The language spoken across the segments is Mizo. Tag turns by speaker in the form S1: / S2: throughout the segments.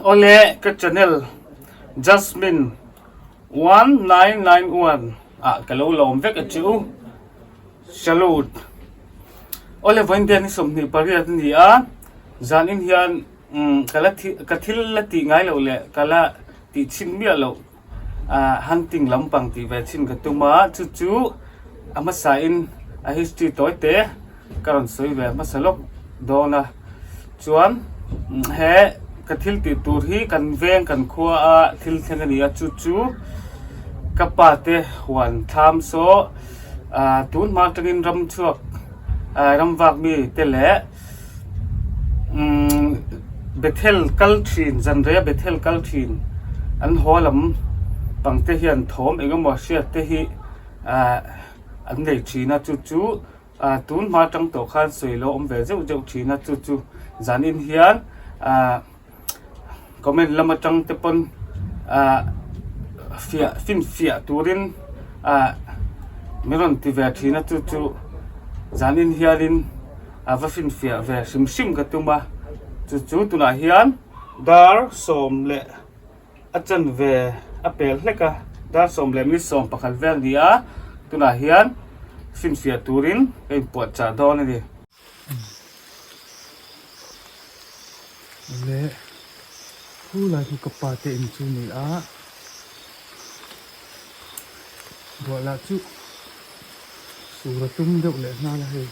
S1: Awle ka channel Jasmine 1991 ah ka lo lawm vek a che u. Salute. Awle vawiin te ni 28 a ni a, zanin hian ka la ka thil la tih ngai loh leh ka la tih chhin miah loh hunting lampang tih ve chhin ka tum a, chu chu a hmasa in a history tawi te ka rawn sawi ve hmasa lawk dawn a chuan he ka thil tih tur hi kan veng kan khua a thil thleng a ni a chu chu ka pa te huan thlam saw ah tun hma atangin ram chhuak ah ram vak mi te leh umm Bethel kal thin zanreia Bethel kal thin an haw lam pang te hian thawm eng emaw hriat te hi ah an nei thin a chu chu ah tun hma atang tawh khan sawi lo awm ve zeuh zeuh thin a chu chu zanin hian ah comment lam atang te pawn ah fiah finfiah turin ah min rawn ti ve thin a chu chu zanin hianin a va finfiah ve hrim hrim ka tum a chu chu tunah hian dar sawm leh. A chanve a pel hlek a, dar 11 vel ni a, tunah hian finfiah turin ka inpuahchah dawn a ni. Leh khu lai chu ka pa te in chu ni a, ruah lah chu sur a tum deuh leh nghal a hei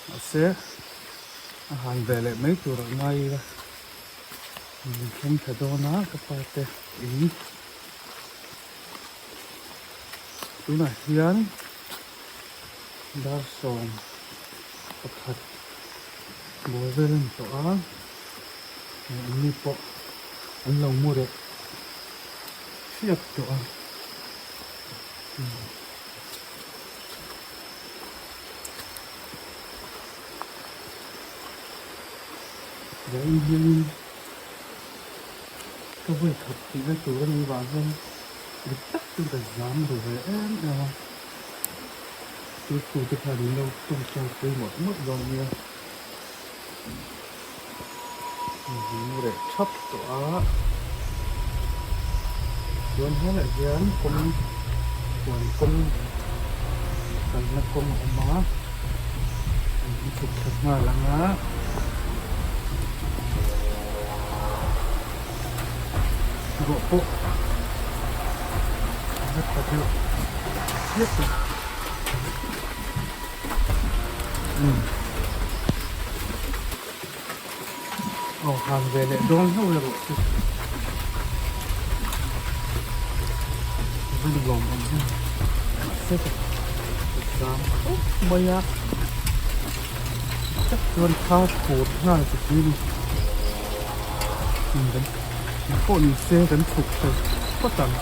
S1: mahse a han ve leh mai tur ah ngai ila. Min thleng thla dawn a ka pa te in tunah hian dar 11 bawr vel a ni tawh a an ni pawh an lo mu reh hriat tawh a. Vawiin hianin ka vawi khat tihna tur a nih vang hian dik tak chu ka zam ru ve em em a, chu thu te khan min lo tawngtai pui mawlh mawlh dawn nia. Min reh thap tawh a, chuan helaiah hian kawng huan kawng kalna kawng a awm a. An chhuk thla nghal ang a. Ruah pawh a la tla deuh chiap a. Umm. Aw han ve leh dawn hlauh erawh chu a ni lawm awm em mahse ka zam khawp mai a tak chuan thla khur nghal ka ti a ni eng pawh ni se kan chhuk thei phawt ang.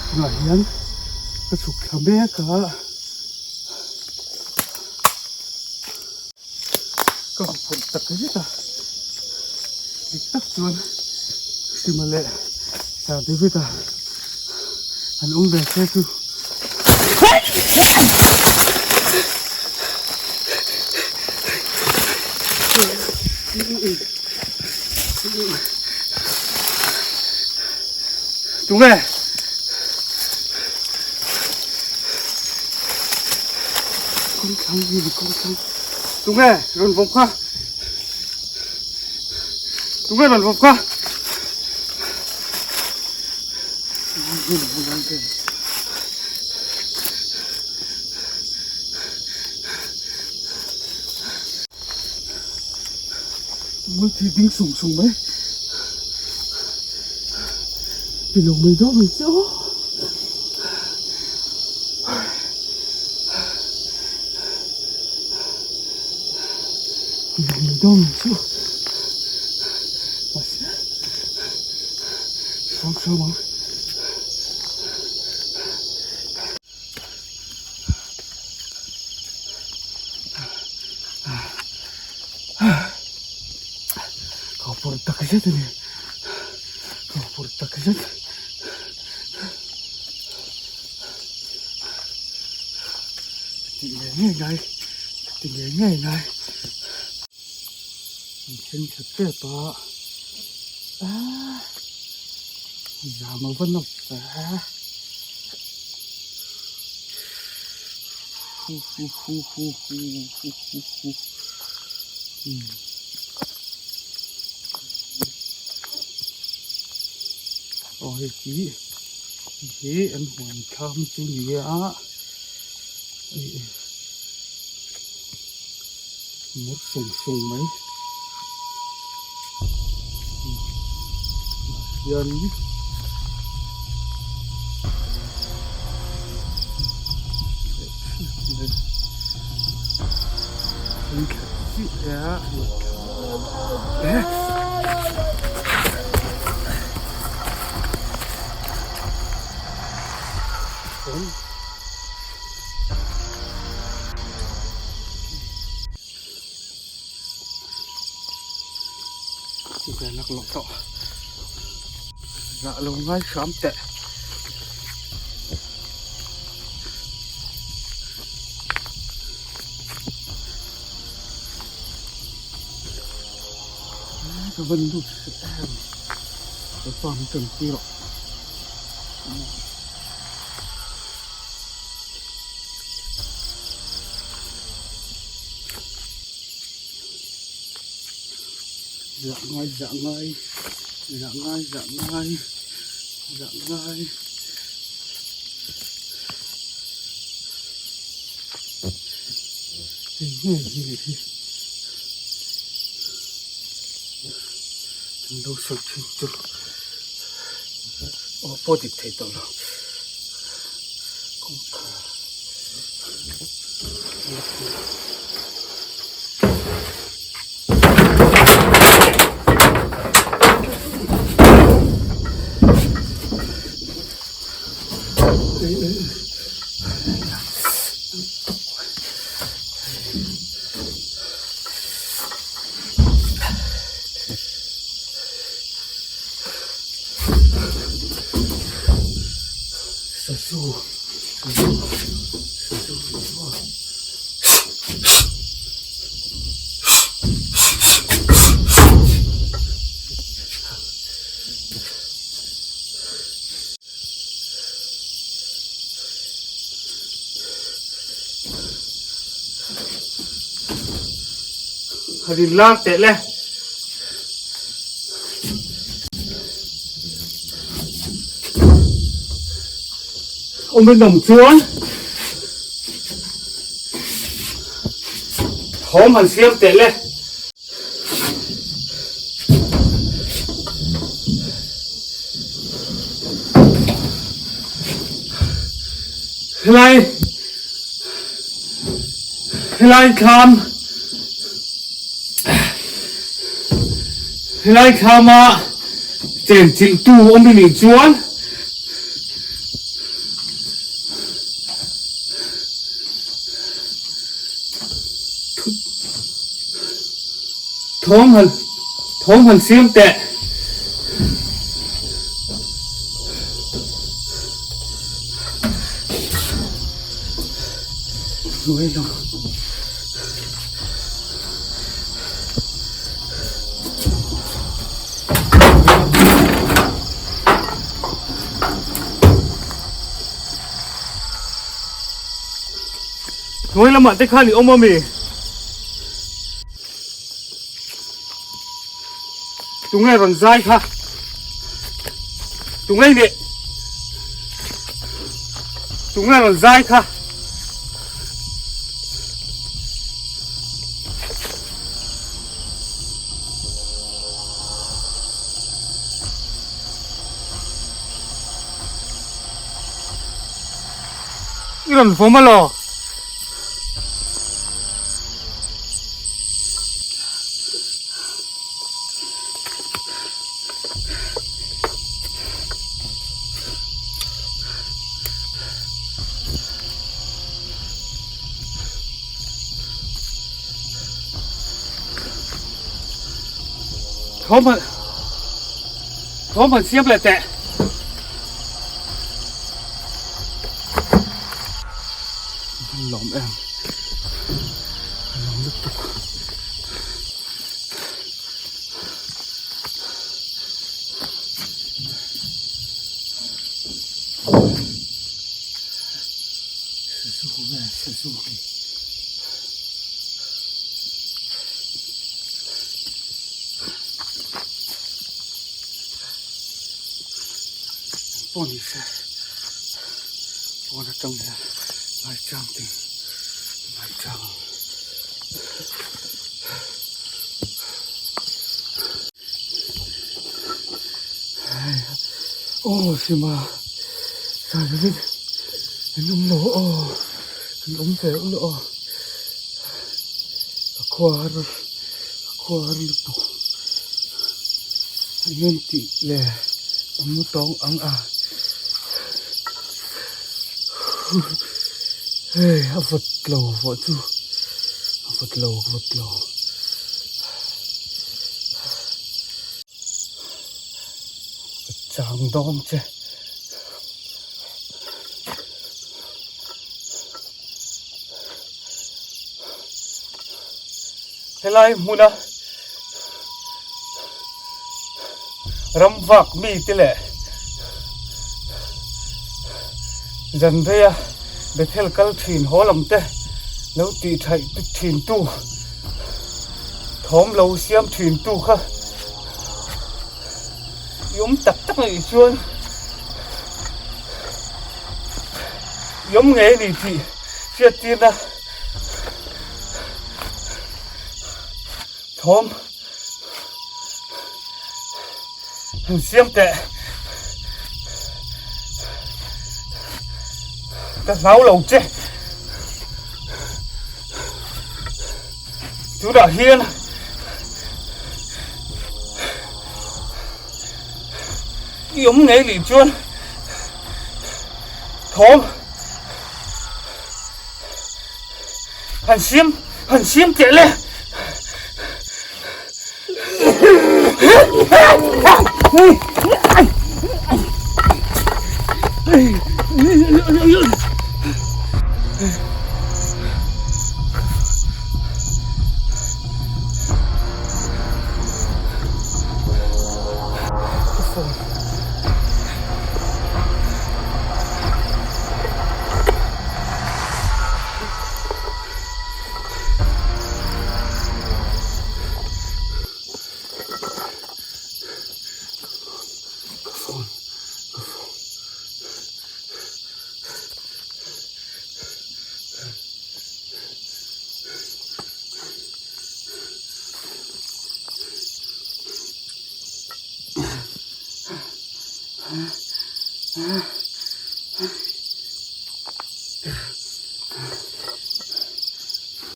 S1: Tunah hian ka chhuk thla mek a ka han phawrh tak zet a dik tak chuan Hrima leh Sir David a an awm ve se chu. Tunge? Kawngthlang hi ni kawngthlang. Tunge rawn vawm kha? Tunge rawn vawm kha? Multi ding sung sung mai. Ti lo mai dawn ang che aw. Ti lo mai dawn ang che aw. Mahse hrang hrang ang. Ka phur tak zet a ni. Ka phur tak zet. Tih ve ngei ngai. Ti ngei ngei ngai. An then tha tep a. Aaa zam a va nawk ve. Hu hu hu hu hu hu hu hu umm. Aw hei hi hei hi an huan thlam chu ni a. Mut sung sung mai ah hian Ve laklawh tawh zah lo ngai hram teh. Ka van lut hreh em ka pa min tanpui rawh. Zah ngai zah ngai zah ngai zah ngai zah ngai. Hei ngei hi leh hi an lo sawi thin chu aw pawh dik thei tawh lo. Sazu sazu sazu sazu Rin lar teh le. Awm in awm chuan thawm han siam teh le. Helai helai thlam helai thlama chen chilh tu awm i nih chuan Thawm han thawm han siam teh. Hnuai lam. Hnuai lamah te khan i awm ami? Tunge rawn zai kha? Tunge i nih? Tunge rawn zai kha? I rawn vawm alaw? Thawm han thawm han siam leh teh. An lawm em? Pawh ni se pawn atang hian ngaichang tih ngaichang aw sima zan in an awm lo aw an awm ve lo aw ka khua har ka khua har lutuk eng em tih le a mu tawng ang a hei a vawt lo vawh chu a vawt lo vawt lo. Ka chang dawn che. Helai hmuna ram vak mi te leh zan reia Bethel kal thin haw lam te lo tih thaih thin tu thawm lo siam thin tu kha i awm tak tak a nih chuan i awm ngei a ni tih hriat tirna thawm han siam teh ka hlau lo che. Tunah hian i awm ngei lih chuan thawm han siam han siam teh le.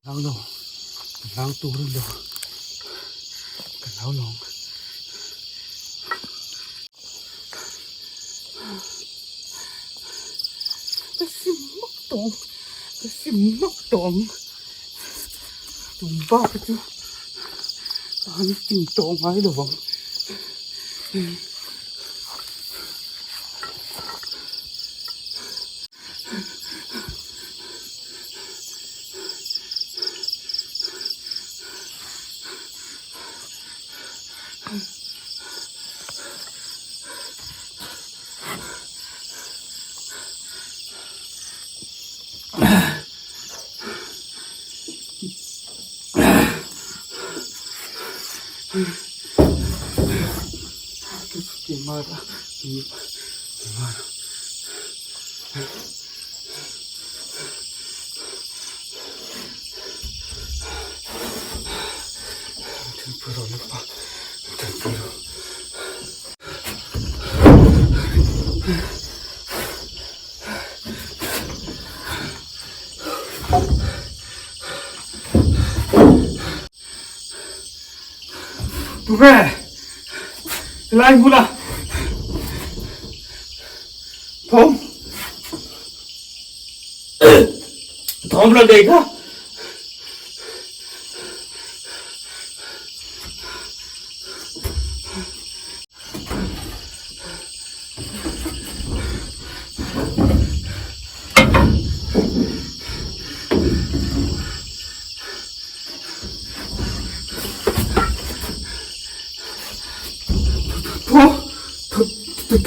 S1: Hlau lo, ka hlau tur a lo, ka hlau lo ang. Ka sim mak tawh ang, ka sim mak tawh ang. Tum bak hi chu ka han sim tawh ngai lo vang. Tunge helai hmuna thawm thawm la nei kha.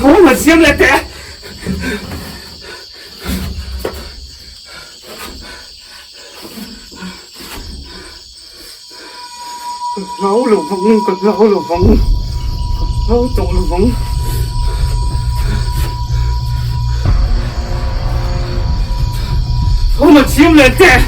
S1: Tho han siam leh teh. Ka hlau lo vang, ka hlau lo vang, ka hlau tawh lo vang. Hun a chhim leh teh.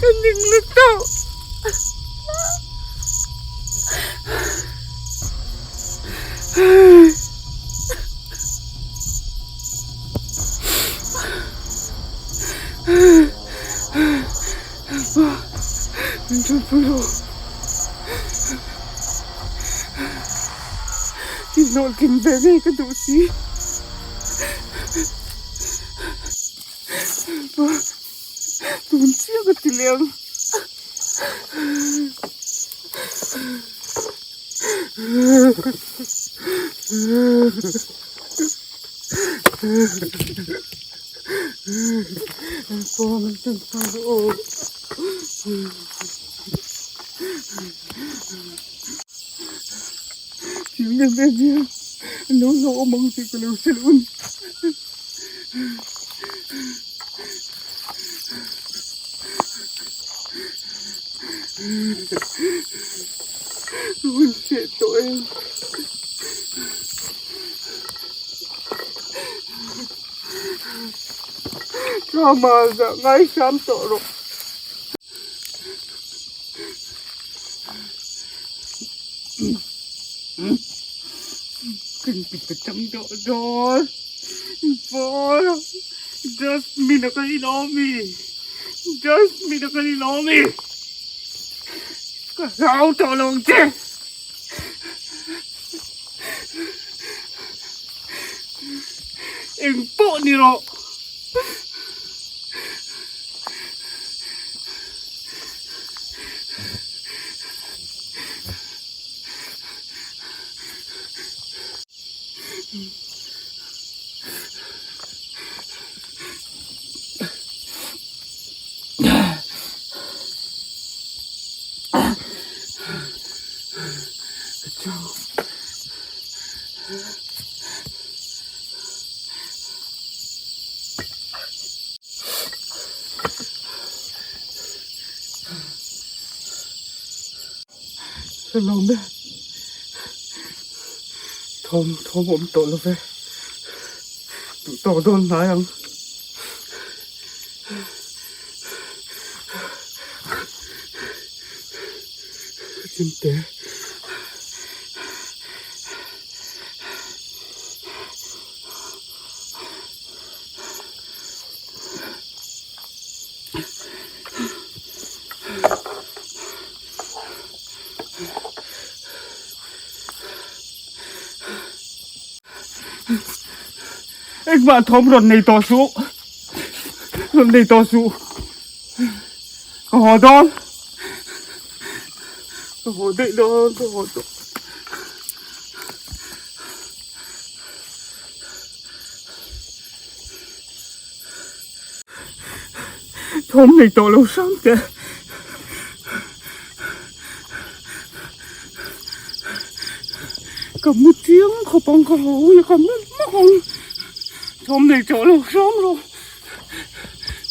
S1: Ka ning lutuk. Pa, min ṭanpui rawh. Inhlawhtling ve ngei ka duh si. Tun chiah ka ti leh ang. Thil em em hian a lo hlauhawm ang tih ka lo hre lo a ni. Hun chhiat tawh em. Drama zah ngai hram tawh rawh. Kan ti ka chang dawh dawn. Paul, Jasmine a kan inawm i. Jasmine a kan inawm i. Ka hlau tawh lo ang che. Eng pawh ni rawh. Ka lawm e. Thawm thawm awm tawh lo ve. Duh tawk dawn hnai ang. Ka chimte. Engmah thawm rawn nei tawh suh rawn nei tawh suh ka haw dawn ka haw daih dawn ka haw tawh. Thawm nei tawh lo hram teh. Ka mu chiang khawp ang ka haw ui ka mu hmak ang. Thawm nei tawh lo hram rawh.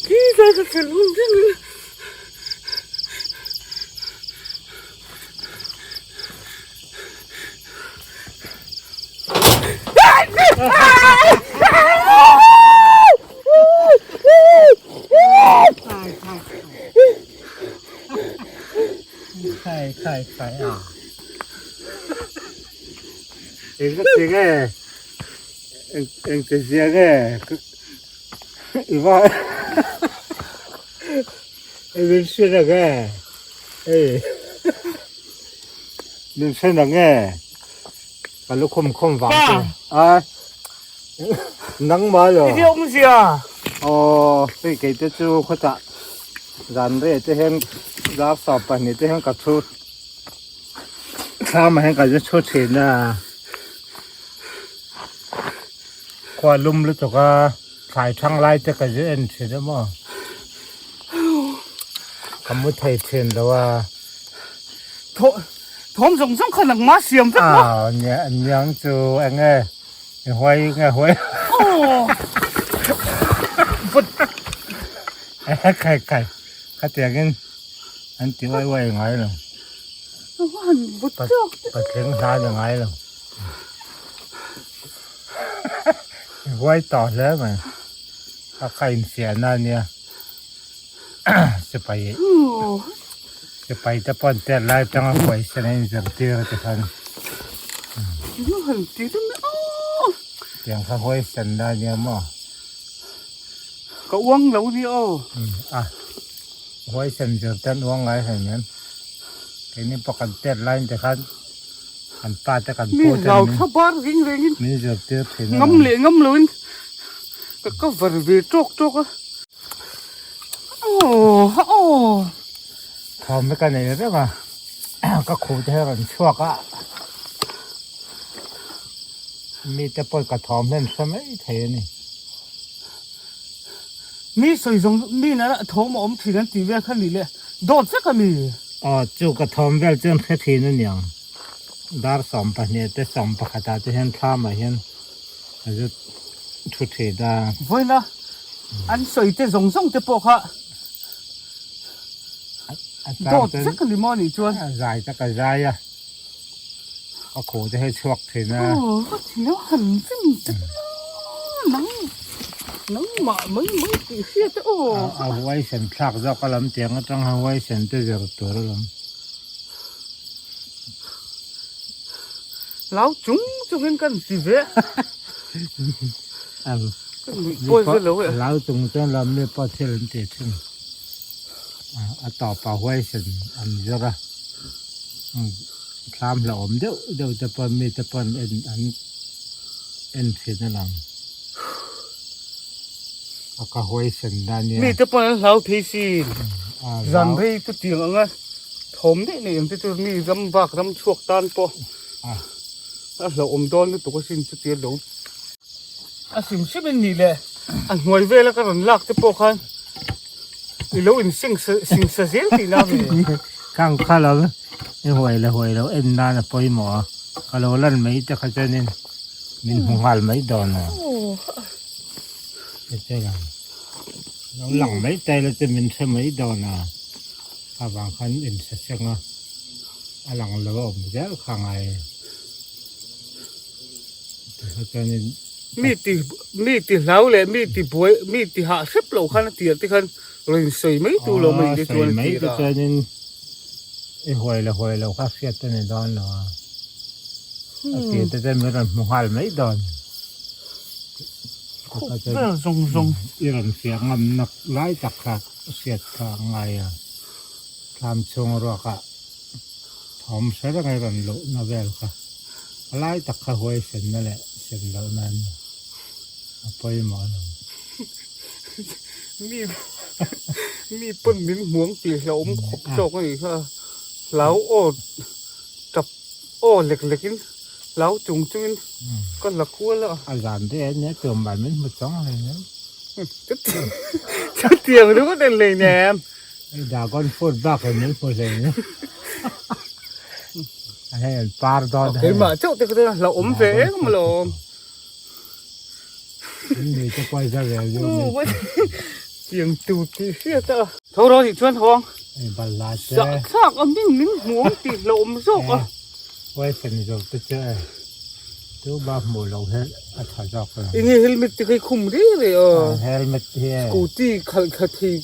S1: Khi zai ka khelh hun reng in.
S2: Khai khai khai a. Eng ka ti nge? Eng eng ti zia nge? I va I min hre na nge? Ei. Min hre na nge? Ka lukhum khum vang che. A nangmah lo.
S1: I ti awmzia.
S2: Aw hei kei te chu khawchah zan reh te hian dar 12 te hian ka thu thlam ah hian ka zu thu thin a. Khua lum lutuk a thlai thang lai te ka zu en thin a maw. Ka mu thei thin lo a.
S1: Thaw thawm zawng zawng kha nangmah siam vek maw?
S2: Aw nia niang chu eng nge i huai nge huai Khai khai khatiangin an ti uai uai ngai lo. Patling hla ni ngai lo. I huai tawh hle mai. A kha infiahna a nia. Sipai sipai te pawh an tet lai atanga huaisen a inzirtir a ti khan tiang kha huaisen na a nia maw
S1: ka uang lo nia aw
S2: a huaisen zir te an uang ngai hlei nen keini pawh kan tet lai te khan kan pa te kan pu te min zirtir thin a
S1: ngam leh ngam loin ka cover ve tawk tawk a.
S2: Thawm hi ka nei reng a, ka khuh te hi a rawn chhuak a, mite pawh ka thawm hi an hre mai thei a ni.
S1: Mi sawi zawng mi nana thawm a awm thin an tih vel kha ni le, dawt vek a mi?
S2: Aw chu ka thawm vel chu an hre thin a niang, dar 12 te 11 ah te hian thlam ah hian. A zut thu thin a.
S1: Vawiina an sawi te zawng zawng te pawh kha dawt vek a ni maw anih chuan.
S2: A zai tak a zai a, ka khaw te hi chhuak thin a.
S1: Aw ka thil han vin te nang nangmah mai mai tih hriat e aw.
S2: A huaisen thlak zawk a lam tiang atang a huaisen te zir tur a lam.
S1: Lau chung chungin kan ti ve a. Kan nuih pawi ve lo e.
S2: Lau chung chuan lam mi pawh thil an ti thin. A tawp a huaisen an zir a. Thlam hlauhawm deuh deuh te pawn mi te pawn en an en thin a lang. A ka huaisen na nia.
S1: Mi te pawn an hlau thei sin. Zan rei chu tiang ang a. Thawm daih nei ang te chu mi ram bak ram chhuak tan pawh a hlauhawm dawn lutuk asin chutia lo a hrim hrim in nih leh a hnuai vela ka rawn lak te pawh khan i lo in sing sing sa zel tih na ve.
S2: Khang kha lo i huai leh huai lo en nan a pawimawh a, ka lo lan mai te kha chuanin min hmu nghal mai dawn a. Lo lang mai tai la chu min hre mai dawn a. A vang khan inhre seng a, a lang lo a awm zel kha ngai tikha chuanin
S1: Mi ti mi ti hlau leh mi ti buai mi ti hah hrep loh khan a tir te khan rawn insawi mai tur lo mai te chuan a tir a.
S2: Chuanin i huai leh huai loh kha hriat a ni dawn lo a, a tir te chuan min rawn hmu nghal mai dawn.
S1: Khup vel zawng zawng.
S2: I rawn fiah ngam nak lai tak kha. Hriat kha a ngai a, thlam chhung ruakah thawm hre reng a rawn luhna vel kha a lai tak kha huaisenna leh sen lohna a ni, a pawimawh lo.
S1: Mi mi pawn min hmuang tih hlauhawm khawp zawk a nih kha, hlau aw tap aw lek lekin hlau chung chungin ka la kual a.
S2: A zan daih a nia tumah min hmu chang hle.
S1: Chutiang ringawt en hlei nem.
S2: Hei dragon fruit bak in min hmu hlei nem. Hei an par dawn.
S1: Keimah chauh te kha hlauhawm ve em alawm.
S2: An nui te pawh za ve viau mai.
S1: Tiang tur tih hriat a. Tho rawh tih chuan hawng.
S2: Hei balhla te.
S1: Zahthlak a min min hmu ang tih hlauhawm zawk a.
S2: Huaisen zawk te chu e. Chu ba hmuh loh hi a tha zawk lo.
S1: Enge helmet te kha i khum reng reng a.
S2: Helmet hi e.
S1: Scooty khalh thla thei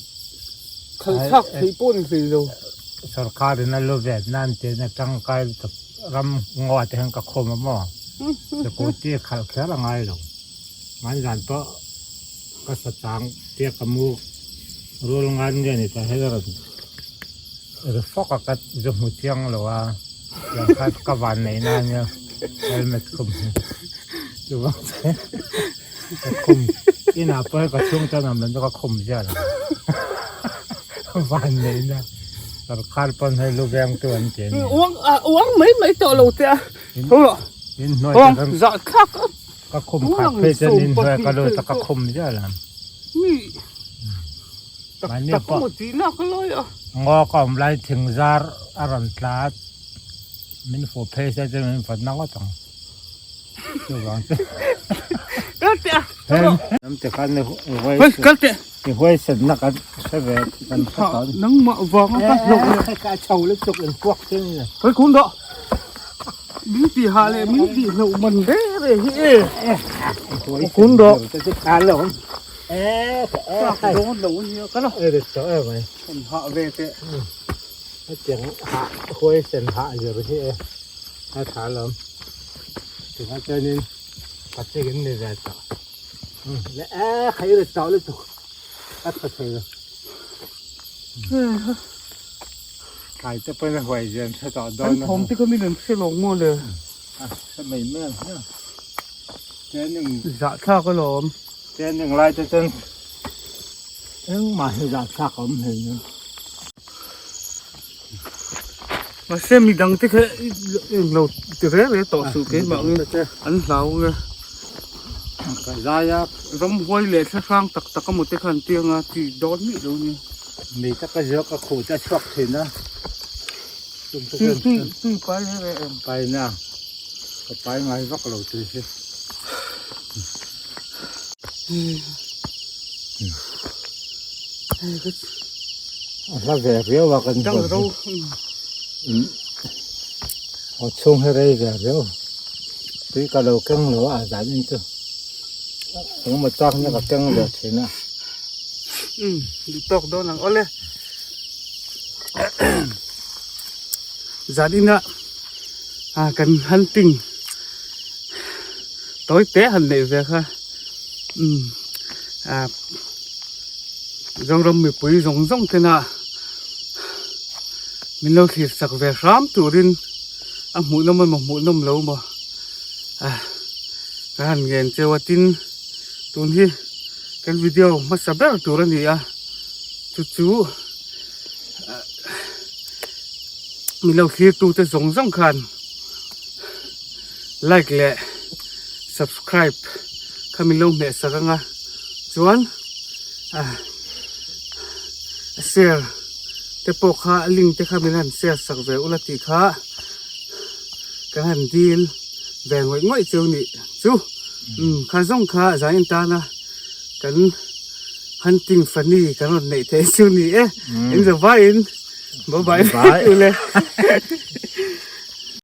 S1: khalh thlak thei pawh ni hlei lo.
S2: Sorkar in a lu vet nan tiin a tangkai lutuk ram ngaw te hian ka khum a maw. Scooty khalh kher a ngai lo. Hmanzan pawh ka sa chang tia ka mu rul ngan nge ni ta hei rawn ri fawk a ka zu hmu chiang lo a tiang kha ka van neih na ania. Helmet khum hi chuvang chuan ka khum inah pawh hi ka chhung chuan awm lo chu ka khum ziah lo van neihna sorkar pawn hei lu veng tu an ti a ni.
S1: Uang uang mai mai tawh lo teh a tho rawh uang zah thlak a
S2: ka khum khat phei chuan inhnuai ka lut a ka khum ziah lo.
S1: Mi tak tak maw tihna ka lai a.
S2: Ngaw ka awm lai thing zar a rawn tla a. Min fuh phei se chuan min vat na ngawt ang. Chuvang chu.
S1: Kal teh a.
S2: Lam te khan i huai.
S1: Kal teh.
S2: I huai sen na kan hre ve kan hre tawh.
S1: Nangmah vang a ka hlauh
S2: le. Ka chho lutuk in puak thing ni.
S1: Kai khum dah. Min ti ha le min ti hlauh man re re hi e.
S2: Khum dah. Ka lo. E
S1: ka dawn lo nia ka lo.
S2: E rit tawh e mai.
S1: Kan hah ve teh.
S2: Hetiang hah huaisen hah zir hi e a tha lo tikah chuanin patling in ni ve tawh le e khai ri tawh lutuk a tha thei lo tlai te pawhin a huai zian hre tawh dawn
S1: an thawm te kha min an hre lo maw le
S2: a hre mai mai ang hmiang training
S1: zahthlak alawm
S2: training lai te chuan engmah hi zahthlak a awm hlei nen.
S1: Mahse mi dang te kha englo ti reng reng tawh suh keimah ang in an hlau ang e.
S2: Ka zai a.
S1: Ramhuai leh thla hrang tak tak emaw te kha an tiang a ti dawn miah lo nia.
S2: Mi taka zia ka khuh te a chhuak thin a.
S1: Tui tui tui pai reng reng em.
S2: Pai na ka pai ngai vak lo tui hi. A hla ve riau a kan huan hi aw chhung hi rei ve riau tui ka lo keng lo a zan in chu engemaw chak nia ka keng ve thin a.
S1: Duh tawk dawn ang awle zan ina kan hunting tawi te han neih ve kha umm ah Zoram mipui zawng zawng tena min lo thlir chak ve hram turin a hmuhnawm emaw hmuhnawm lo maw ah ka han ngen cheu a tin tun hi kan video hmasa ber tur a ni a chu chu ah min lo thlir tute zawng zawng khan like leh subscribe kha min lo hmeh sak ang a chuan ah share te pawh kha link te kha min han share sak ve ula tih kha kan han dil ve ngawih ngawih chu nih chu umm kha zawng kha zan in tan a kan hunting funny kan rawn neih theih chu ni e in zavaiin bye bye ule.